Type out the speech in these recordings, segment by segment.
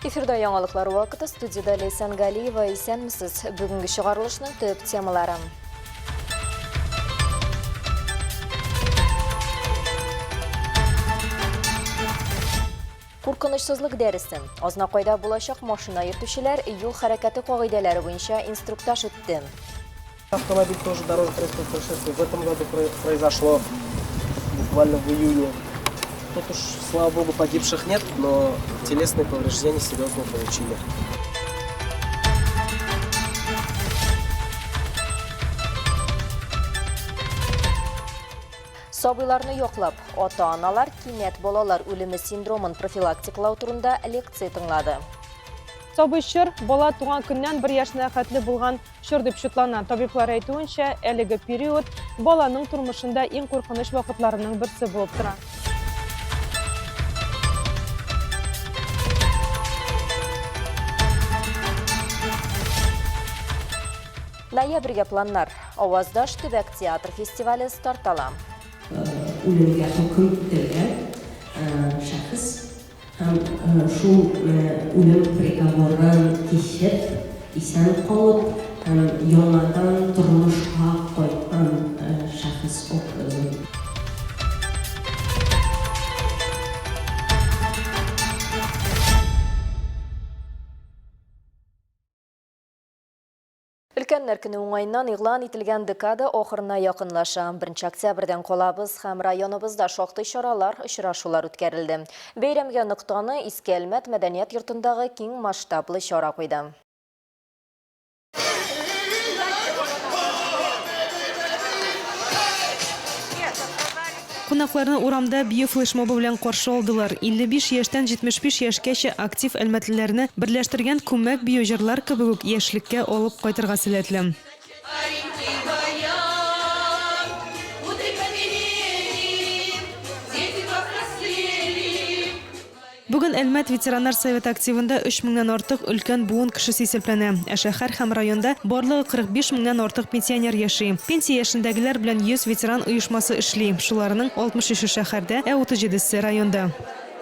Эфирда яңалыклар вакыты студиядә Ләйсән Галиева. Исәнмесез. Бүгенге чыгарылышның төп темалары. Куркынычсызлык дәресе. Азнакайда булачак машина йөртүчеләр юл хәрәкәте кагыйдәләре буенча инструктаж үтте. Автомобиль тоже дорожно-транспортное происшествие в этом году произошло, буквально в июне. Тут уж, слава богу, погибших нет, но телесные повреждения серьезные получили. Сабыйларны яклап, ата-аналар кинәт балалар үлеме синдромын профилактикалау турында лекция тыңлады. Сабый чор, бала туган көннән бер яшенә хәтле булган чор дип чутлана. Табиблар әйтүенчә, әлеге период баланың тормышында иң куркыныч вакытларының берсе булып тора. Ноябрьгә планнар. Аваздаш төбәк театр фестивале старт ала. Үлемгә хөкем ителгән шәхес һәм шул үлем приговорын кичеп, исән калып һәм яңадан тормышка кайткан шәхес образын. Өлкәннәр көне уңаеннан игълан ителгән декада ахырына якынлаша. 1 октябрьдән калабыз һәм районыбызда шактый чаралар, очрашулар үткәрелде. Бәйрәмгә ноктаны Иске Әлмәт мәдәният йортындагы киң масштаблы чара куйды. Кунакларны урамда бию флешмобы белән каршы алдылар. 55 яшьтән 75 яшькәчә актив әлмәтлеләрне берләштергән күмәк бию җырлар кебек үк яшьлеккә алып кайтырга сәләтле. Бүген Әлмәт ветераннар советы активында өч меңнән артык өлкән буын кешесе исәпләнә, ә шәһәр һәм районда барлыгы 45 меңнән артык пенсионер яши. Пенсия яшендәгеләр белән 100 ветеран оешмасы эшли, шуларның 63-е шәһәрдә, ә 37-се районда.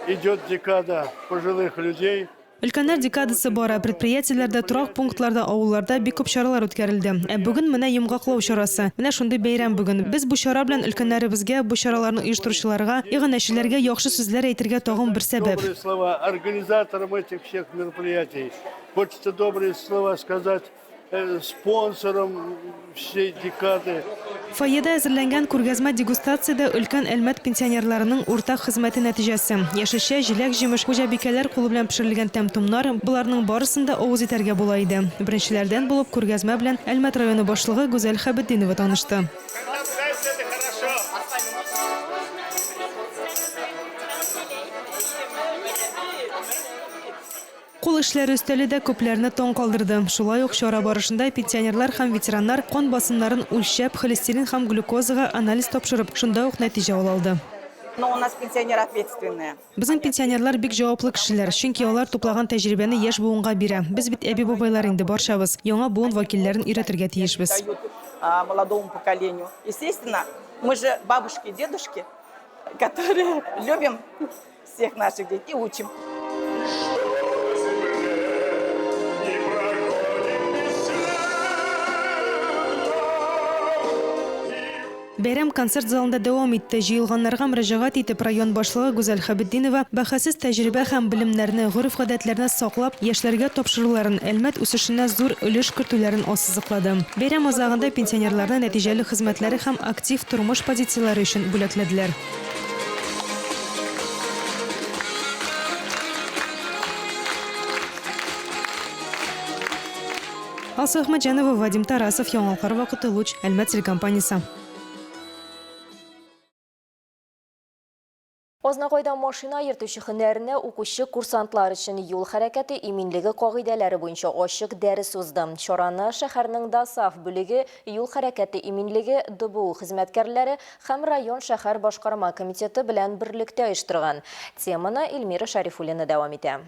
Идет декада пожилых людей. Өлкәннәр декадасы бара, предприятиеләрдә, торак пунктларда, авылларда бик күп чаралар үткәрелде. Ә бүген менә йомгаклау чарасы. Менә шундый бәйрәм бүген. Без бу чара белән өлкәннәребезгә, бу чараларны оештыручыларга, иганәчеләргә яхшы сүзләр әйтергә тагын бер сәбәп. Добрые слова организаторам этих всех мероприятий. Хочется добрые слова сказать спонсорам всей декады. Фойеда әзерләнгән күргәзмә-дегустация дә өлкән Әлмәт пенсионерларының уртак хезмәте нәтиҗәсе. Яшелчә, җиләк-җимеш, хуҗабикәләр кулы белән пешерелгән тәм-томнар, боларның барысын да авыз итәргә була иде. Беренчеләрдән булып күргәзмә белән Әлмәт районы башлыгы Гүзәл Хәбетдинова танышты. Кул эшләре өстәле дә күпләрне таң калдырды. Шулай ук чара барышында пенсионерлар һәм ветераннар кан басымнарын үлчәп, холестерин һәм глюкозага анализ тапшырып, шунда ук нәтиҗә ала алды. Но у нас пенсионеры ответственные. Безнең пенсионерлар бик җаваплы кешеләр, чөнки алар туплаган тәҗрибәне яшь буынга бирә. Без бит әби-бабайлар инде барчабыз, яңа буын вәкилләрен өйрәтергә тиешбез. Молодому поколению. Естественно, мы же бабушки и дедушки, которые любим Всех наших детей учим. Бәйрәм концерт залында дәвам итте. Җыелганнарга мөрәҗәгать итеп, район башлыгы Гүзәл Хәбетдинова бәһасез тәҗрибә һәм белемнәрне, гореф-гадәтләрне саклап, яшьләргә тапшыруларын, Әлмәт үсешенә зур өлеш кертүләрен ассызыклады. Бәйрәм азагында пенсионерларны нәтиҗәле хезмәтләре һәм актив тормыш позицияләре өчен бүләкләделәр. Алсу Әхмәтҗанова, Вадим Тарасов, Яңалыклар вакыты, Луч, Әлмәт телекомпаниясе. Азнакайда машина йөртүче һөнәренә укучы курсантлар өчен юл хәрәкәте иминлеге кагыйдәләре буенча ачык дәрес узды. Чараны шәһәрнең ДОСААФ бүлеге юл хәрәкәте иминлеге ДБУ хезмәткәрләре һәм район шәһәр башкарма комитеты белән берлектә оештырган. Теманы Эльмира Шәрифуллина дәвам итә.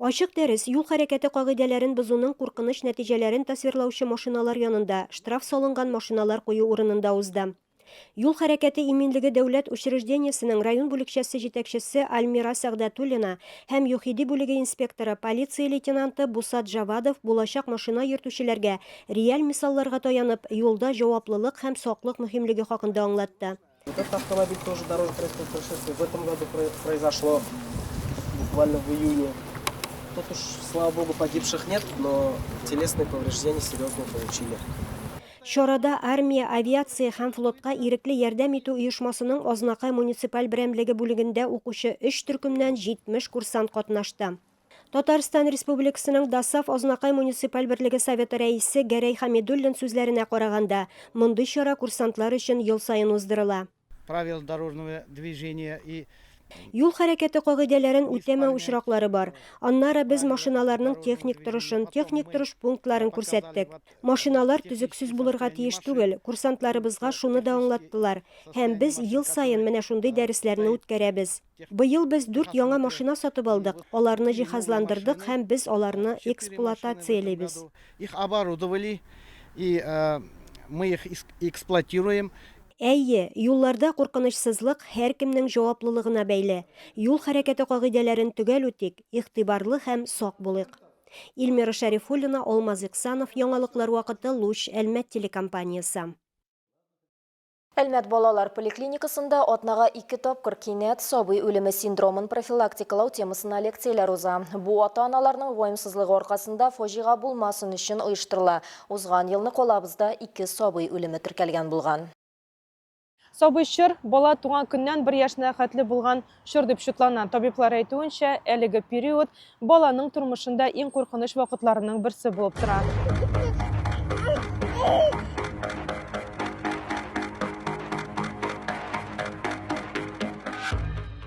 Ачык дәрес юл хәрәкәте кагыйдәләрен бозуның куркыныч нәтиҗәләрен тасвирлаучы машиналар янында, штраф салынган машиналар кую урынында узды. Юл хәрәкәте иминлеге дәүләт учреждениесенең район бүлекчәсе җитәкчесе Альмира Сәгъдәтуллина һәм ЮХИДИ бүлеге инспекторы, полиция лейтенанты Бусат Җавадов булачак машина йөртүчеләргә реаль мисалларга таянып, юлда җаваплылык һәм саклык мөһимлеге хакында аңлатты. Вот этот автомобиль тоже дорожно-транспортное происшествие в этом году произошло, буквально в июне. Тут уж, слава богу, погибших нет, но телесные повреждения серьезные получили. Чарада армия, авиация һәм флотка ирекле ярдәм итү оешмасының Азнакай муниципаль берәмлеге бүлегендә укучы өч төркемнән 70 курсант катнашты. Татарстан Республикасының ДОСААФ Азнакай муниципаль берлеге Советы рәисе Гәрәй Хәмидуллин сүзләренә караганда, мондый чара курсантлар өчен ел саен уздырыла. Правила дорожного движения и Юл хәрәкәте кагыйдәләрен үтәмәү очраклары бар. Аннары без машиналарның техник торышын, техник торыш пунктларын күрсәттек. Машиналар төзексез булырга тиеш түгел, курсантларыбызга шуны да аңлаттылар. Һәм без ел саен менә шундый дәресләрне үткәрәбез. Быел без дүрт яңа машина сатып алдык, аларны җиһазландырдык һәм без аларны эксплуатациялибез. Их оборудовали и мы их эксплуатируем. Әйе, юлларда куркынычсызлык һәркемнең җаваплылыгына бәйле. Юл хәрәкәте кагыйдәләрен төгәл үтик, игътибарлы һәм сак булыйк. Эльмира Шәрифуллина, Алмаз Иксанов, Яңалыклар вакыты, Луч, Әлмәт телекомпаниясе. Әлмәт балалар поликлиникасында атнага ике тапкыр кинәт сабый үлеме синдромын профилактикалау темасына лекцияләр уза. Бу ата-аналарның ваемсызлыгы аркасында фаҗига булмасын өчен оештырыла. Узган елны калабызда ике сабый үлеме теркәлгән булган. Сабый чор, бала туган көннән бер яшенә хәтле булган чор дип чутлана. Табиблар әйтүенчә, әлеге период баланың тормышында иң куркыныч вакытларының берсе булып тора.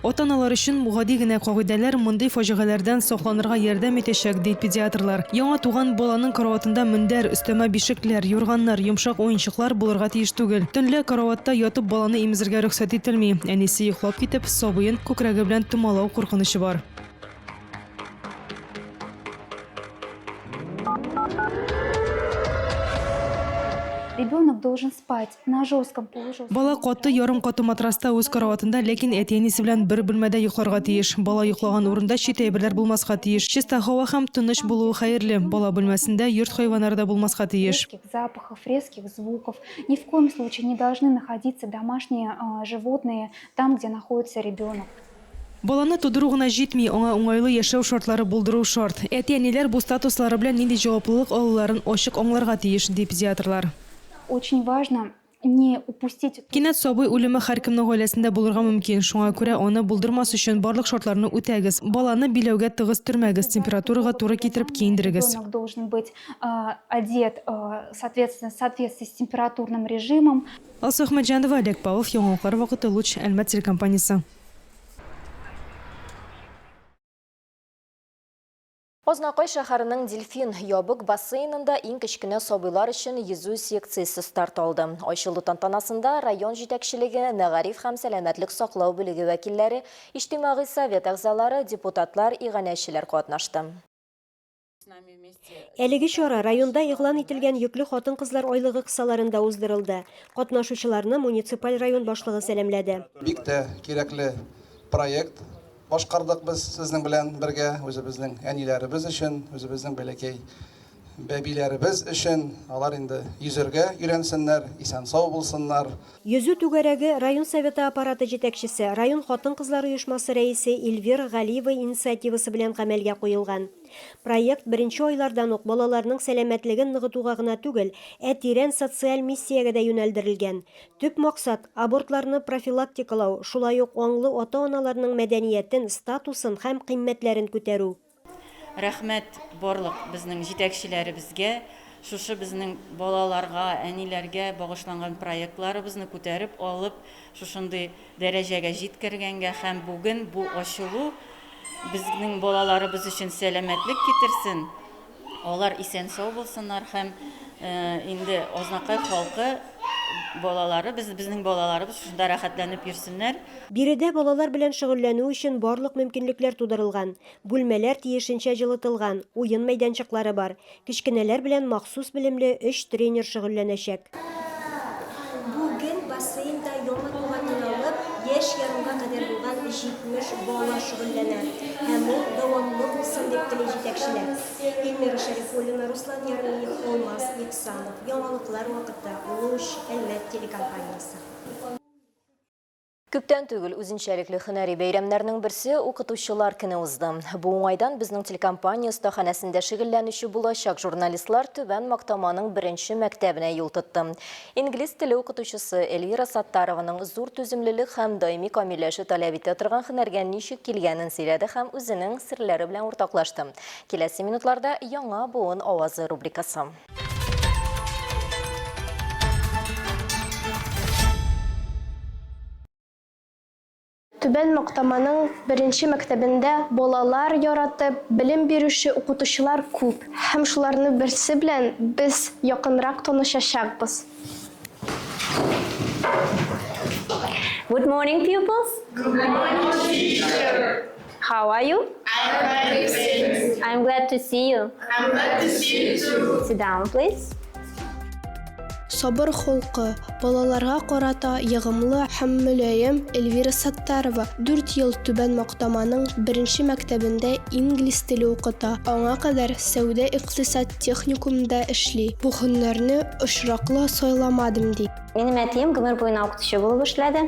Ата-аналар өчен гади генә кагыйдәләр мондый фаҗигаләрдән сакланырга ярдәм итәчәк, ди педиатрлар. Яңа туган баланың караватында мендәр, өстәмә бишекләр, юрганнар, йомшак уенчыклар булырга тиеш түгел. Төнлә караватта ятып баланы имезергә рөхсәт ителми. Әнисе йоклап китеп, сабыен күкрәге белән томалау куркынычы бар. Ребенок должен спать на жестком полужестком. Бала каты, ярым каты матраста үз караватында, ләкин әти-әнисе белән бер бүлмәдә йокларга тиеш. Бала йоклаган урында чит әйберләр булмаска тиеш. Чиста һава һәм тыныч булуы хәерле. Бала бүлмәсендә йорт хайваннары да булмаска тиеш. Резких запахов, резких звуков. Ни в коем случае не должны находиться домашние животные там, где находится ребенок. Баланы тудыру гына җитми, аңа уңайлы яшәү шартлары булдыру шарт. Әти-әниләр бу статуслары белән нинди җаваплылык алуларын ачык аңларга тиеш, ди педиатрлар. Очень важно не упустить. Кинәт сабый үлеме һәркемнең гаиләсендә булырга мөмкин, шуңа күрә аны булдырмас өчен барлык шартларны үтәгез. Баланы биләүгә тыгыз төрмәгез, температурага туры китереп киендерегез. Ребенок должен быть одет соответственно в соответствии с температурным режимом. Алсу Әхмәтҗанова, Олег Павлов, Яңалыклар вакыты, Луч, Әлмәт телекомпаниясе. Азнакай шәһәренең Дельфин ябык бассейнында иң кечкенә сабыйлар өчен йөзү секциясе старт алды. Ачылу тантанасында район җитәкчелеге, мәгариф һәм сәламәтлек саклау бүлеге вәкилләре, Иҗтимагый совет әгъзалары, депутатлар, иганәчеләр катнашты. Әлеге чара районда игълан ителгән йөкле хатын-кызлар айлыгы кысаларында уздырылды. Катнашучыларны муниципаль район башлыгы сәламләде. Бик тә кирәкле проект башкардык без сезнең белән бергә, үзебезнең әниләребез өчен, үзебезнең бәләкәй бәбиләребез өчен. Алар инде йөзәргә өйрәнсеннәр, исән-сау булсыннар. Йөзү түгәрәге район Советы аппараты җитәкчесе, район хатын-кызлар оешмасы рәисе Эльвира Галиева инициативасы белән гамәлгә куелган. Проект беренче айлардан ук балаларның сәламәтлеген ныгытуга гына түгел, ә тирән социаль миссиягә дә юнәлдерелгән. Төп максат, абортларны профилактикалау, шулай ук аңлы ата-аналарның мәдәниятен, статусын һәм кыйммәтләрен күтәрү. Рәхмәт барлык безнең җитәкчеләребезгә, шушы безнең балаларга, әниләргә багышланган проектларыбызны күтәреп алып, шушындый дәрәҗәгә җиткергәнгә һәм бүген бу ачылу безнең балаларыбыз өчен сәламәтлек китерсен, алар исән-сау булсыннар һәм инде Азнакай халкы балалары, без, безнең балаларыбыз шушында рәхәтләнеп йөрсеннәр. Биредә балалар белән шөгыльләнү өчен барлык мөмкинлекләр тудырылган. Бүлмәләр тиешенчә җылытылган, уен мәйданчыклары бар. Кечкенәләр белән махсус белемле өч тренер шөгыльләнәчәк. Бүген бассейн елга кадәр булган 70 бала шөгыльләнә. Һәм ул дәвамлы булсын дип тели җитәкчеләр. Эльмира Шәрифуллина, Руслан Ярмиев, Алмаз Иксанов. Яңалыклар вакыты, Луч, Әлмәт телекомпаниясе. Күптән түгел үзенчәлекле һөнәри бәйрәмнәрнең берсе Укытучылар көне узды. Бу уңайдан безнең телекомпания остаханәсендә шөгыльләнүче булачак журналистлар Түбән Мактаманың беренче мәктәбенә юл тотты. Инглиз теле укытучысы Эльвира Саттарованың зур түземлелек һәм даими камилләшү таләп итә торган һөнәргә ничек килгәнен сөйләде һәм үзенең серләре белән уртаклашты. Киләсе минутларда Яңа буын авазы рубрикасы. Түбән Мактаманың беренче мәктәбендә балалар яратып, белем бирүче укытучылар күп һәм шуларны берсе белән без якынрак танышачакбыз. Good morning, pupils. Good morning, teacher. How are you? I'm fine. I'm glad to see you. I'm glad to see you too. Sit down, please. Сабыр холкы, балаларга карата ягымлы һәм мөлаем Эльвира Саттарова дүрт ел Түбән Мактаманың беренче мәктәбендә инглиз теле укыта, аңа кадәр сәүдә-икътисад техникумында эшли. Бу һөнәрне очраклы сайламадым, ди. Минем әтием гомер буена укытучы булып эшләде.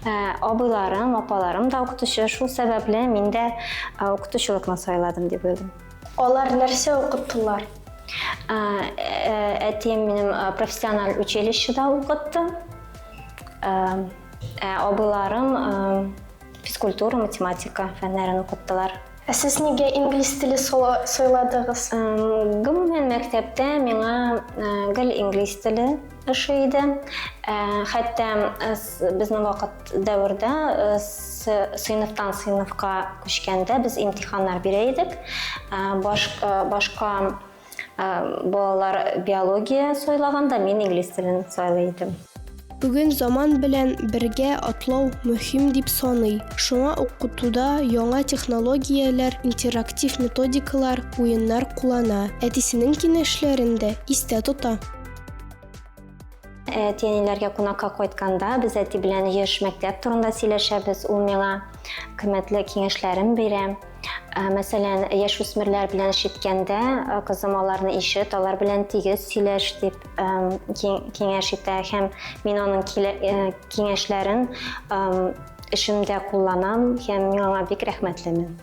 Э, абыйларым, апаларым да укытучы. Шул сәбәпле мин дә э, укытучылыкны сайладым дип уйлыйм. Алар нәрсә укыттылар? Э, әтием минем профессиональ училищеда укытты. Ә абыйларым физкультура, математика фәннәрен укыттылар. Ә сез нигә инглиз теле сайладыгыз? Гомумән, мәктәптә миңа гел инглиз теле ошый иде. Хәтта безнең вакыт дәвердә сыйныфтан сыйныфка күчкәндә без имтиханнар бирә идек. Башка Балалар биология сайлаганда, мин инглиз телен сайлый идем. Бүген заман белән бергә атлау мөһим дип саный. Шуңа укытуда яңа технологияләр, интерактив методикалар, уеннар куллана. Әтисенең киңәшләрен дә истә тота. Әти-әниләргә кунакка кайтканда без әти белән еш мәктәп турында сөйләшәбез. Ул миңа кыйммәтле киңәшләрен бирә. Ә, мәсәлән, яшүсмерләр белән эш иткәндә, э, кызым аларны ишет, алар белән тигез сөйләш дип киңәш итә һәм мин аның э, киңәшләрен эшемдә кулланам һәм мин аңа бик рәхмәтлемен.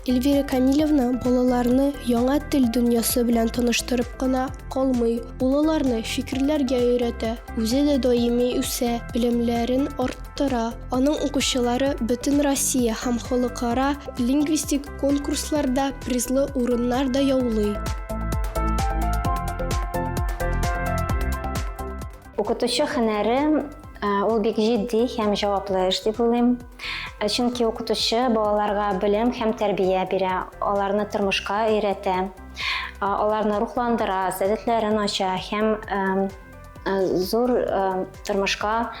Эльвира Камилевна балаларны яңа тел дөньясы белән таныштырып кына калмый, ул аларны фикерләргә өйрәтә, үзе дә даими үсә, белемнәрен арттыра. Аның укучылары Бөтенроссия һәм халыкара лингвистик конкурсларда призлы урыннар да яулый. Укытучы һөнәре ул бик җитди һәм җаваплы эш дип уйлыйм. Чөнки укытучы балаларга белем һәм тәрбия бирә, аларны тормышка өйрәтә, аларны рухландыра, сәләтләрен ача һәм зур тормышка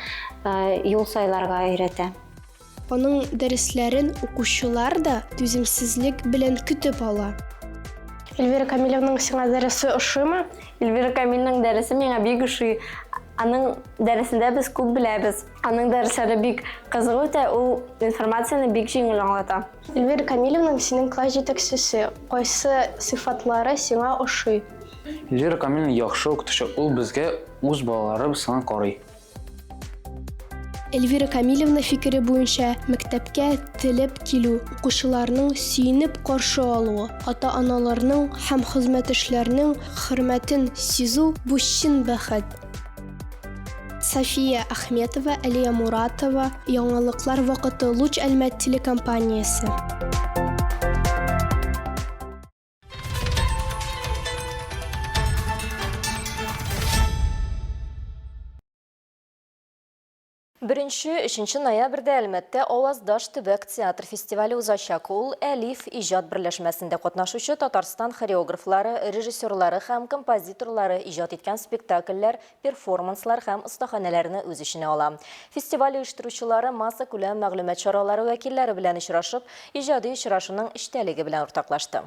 юл сайларга өйрәтә. Аның дәресләрен укучылар да түземсезлек белән көтеп ала. Эльвира Камилевның сиңа дәресе ошыймы? Эльвира Камилнең дәресе миңа бик ошый. Аның дәресендә без күп беләбез. Аның дәресләре бик кызык үтә, ул информацияне бик җиңел аңлата. Эльвира Камилевның синең класс җитәкчесе, кайсы сыйфатлары сиңа ошый? Эльвира Камилевна яхшы укытучы, ул безгә үз балалары сыман карый. Эльвира Камилевна фикере буенча, мәктәпкә теләп килү, укучыларның сөенеп каршы алуы, ата-аналарның һәм хезмәтешләрнең хөрмәтен сизү, бу чын бәхет. София Ахметова, Әлия Муратова, Яңалыклар вакыты, Луч Әлмәт телекомпаниясе. Беренче, өченче ноябрьдә Әлмәттә Аваздаш төбәк театр фестивале узачак. Ул Әлиф иҗат берләшмәсендә катнашучы Татарстан хореографлары, режиссерлары һәм композиторлары иҗат иткән спектакльләр, перформанслар һәм остаханәләрне үз эченә ала. Фестиваль оештыручылары массакүләм мәгълүмат чаралары вәкилләре белән очрашып, иҗади очрашуның эчтәлеге белән уртаклашты.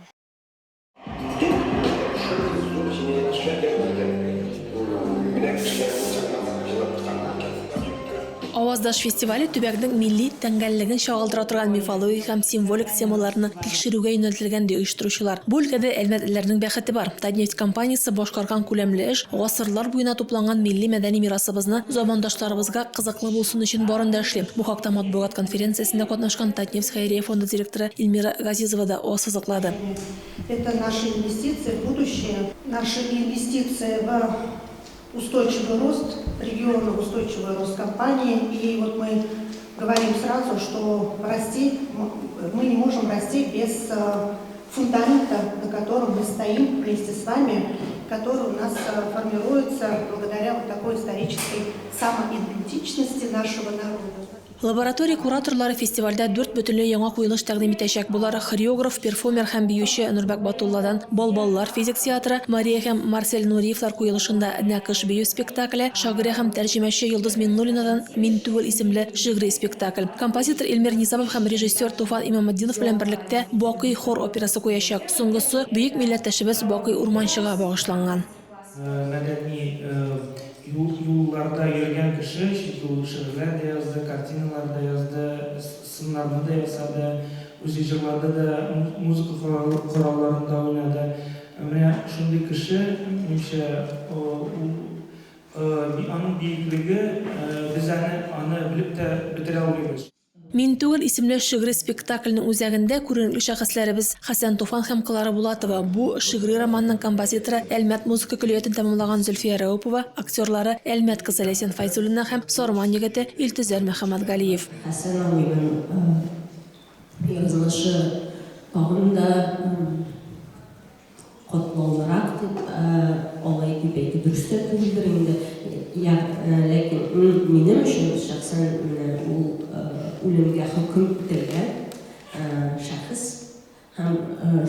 Аваздаш фестивале төбәкнең милли тәңгәллеген чагылдыра торган мифологик һәм символик темаларны тикшерүгә юнәлтелгән, ди оештыручылар. Бу өлкәдә әлмәтлеләрнең бәхете бар. Татнефть компаниясе башкарган күләмле эш гасырлар буена тупланган милли-мәдәни мирасыбызны замандашларыбызга кызыклы булсын өчен барын да эшли. Бу хакта матбугат конференциясендә катнашкан Татнефть хәйрия фонды директоры Эльмира Газизова да ассызыклады. Это наши инвестиции в будущее, наши инвестиции в устойчивый рост региона, устойчивый рост компании. И вот мы говорим сразу, что расти, мы не можем расти без э, фундамента, на котором мы стоим вместе с вами, который у нас э, формируется благодаря вот такой исторической самоидентичности нашего народа. Лаборатория кураторлары фестивальдә дүрт бөтенләй яңа куелыш тәкъдим итәчәк. Болар, хореограф, перфомер һәм биюче Нурбәк Батулладан Балбаллар физик театры, Мария һәм Марсель Нуриевлар куелышында Нәкыш бию спектакле, шагыйрә һәм тәрҗемәче Йолдыз Миңнуллинадан Мин түгел исемле шигъри спектакль. Композитор Эльмир Низамов һәм режиссер Туфан Имаметдинов белән берлектә Бакый хор операсы куячак. Соңгысы бөек милләттәшебез Бакый Урманчега багышланган. Мәдәни юлларда йөргән кеше, чөнки ул шигырьләр дә язды, картиналар да язды, сыннарны да ясады, үзе җырлады да, музыка коралларында уйнады. Менә шундый кеше, минемчә, ул аның биеклеге, без әле аны белеп тә бетерә алмыйбыз. Мин түгел исемле шигъри спектакльнең үзәгендә күренекле шәхесләребез Хәсән Туфан һәм Клара Булатова, бу шигъри романның композиторы, Әлмәт музыка көллиятен тәмамлаган Зөлфия Рәүпова, актерлары Әлмәт кызы Ләйсән Фәйзуллина һәм Сарман егете Илтөзәр Мөхәммәтгалиев. Хәсән абыйның язмышы тагын да Катлаулырак дип, алай дип әйтү дөрес тә түгелдер инде. Ләкин минем өчен шәхсән менә ул үлемгә хөкем ителгән шәхес һәм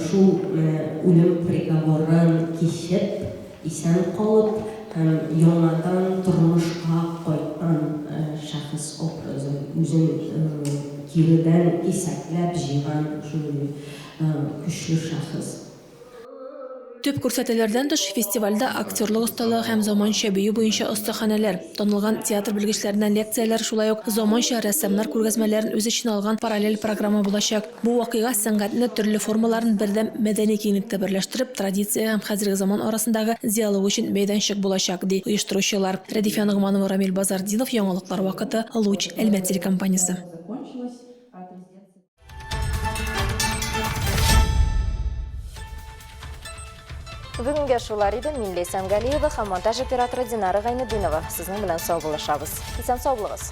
шул менә үлем приговорын кичеп, исән калып һәм яңадан тормышка кайткан шәхес образы, үзен киредән исәпләп җыйган шундый көчле шәхес. Төп күрсәтүләрдән тыш, фестивальдә актерлык осталыгы һәм заманча бию буенча остаханәләр, танылган театр белгечләреннән лекцияләр, шулай ук заманча рәссамнар күргәзмәләрен үз эченә алган параллель программа булачак. Бу вакыйга сәнгатьне төрле формаларын бердәм мәдәни киңлектә берләштереп, традиция һәм хәзерге заман арасындагы диалог өчен мәйданчык булачак, ди оештыручылар. Рәдифә Ногманова, Рамил Базартдинов, Яңалыклар вакыты, Луч, Әлмәт телекомпаниясе. Бүгенгә шулар иде. Мин Ләйсән Галиева һәм монтаж операторы Динара Гайнетдинова. Сезнең белән саубуллашабыз. Исән сау булыгыз.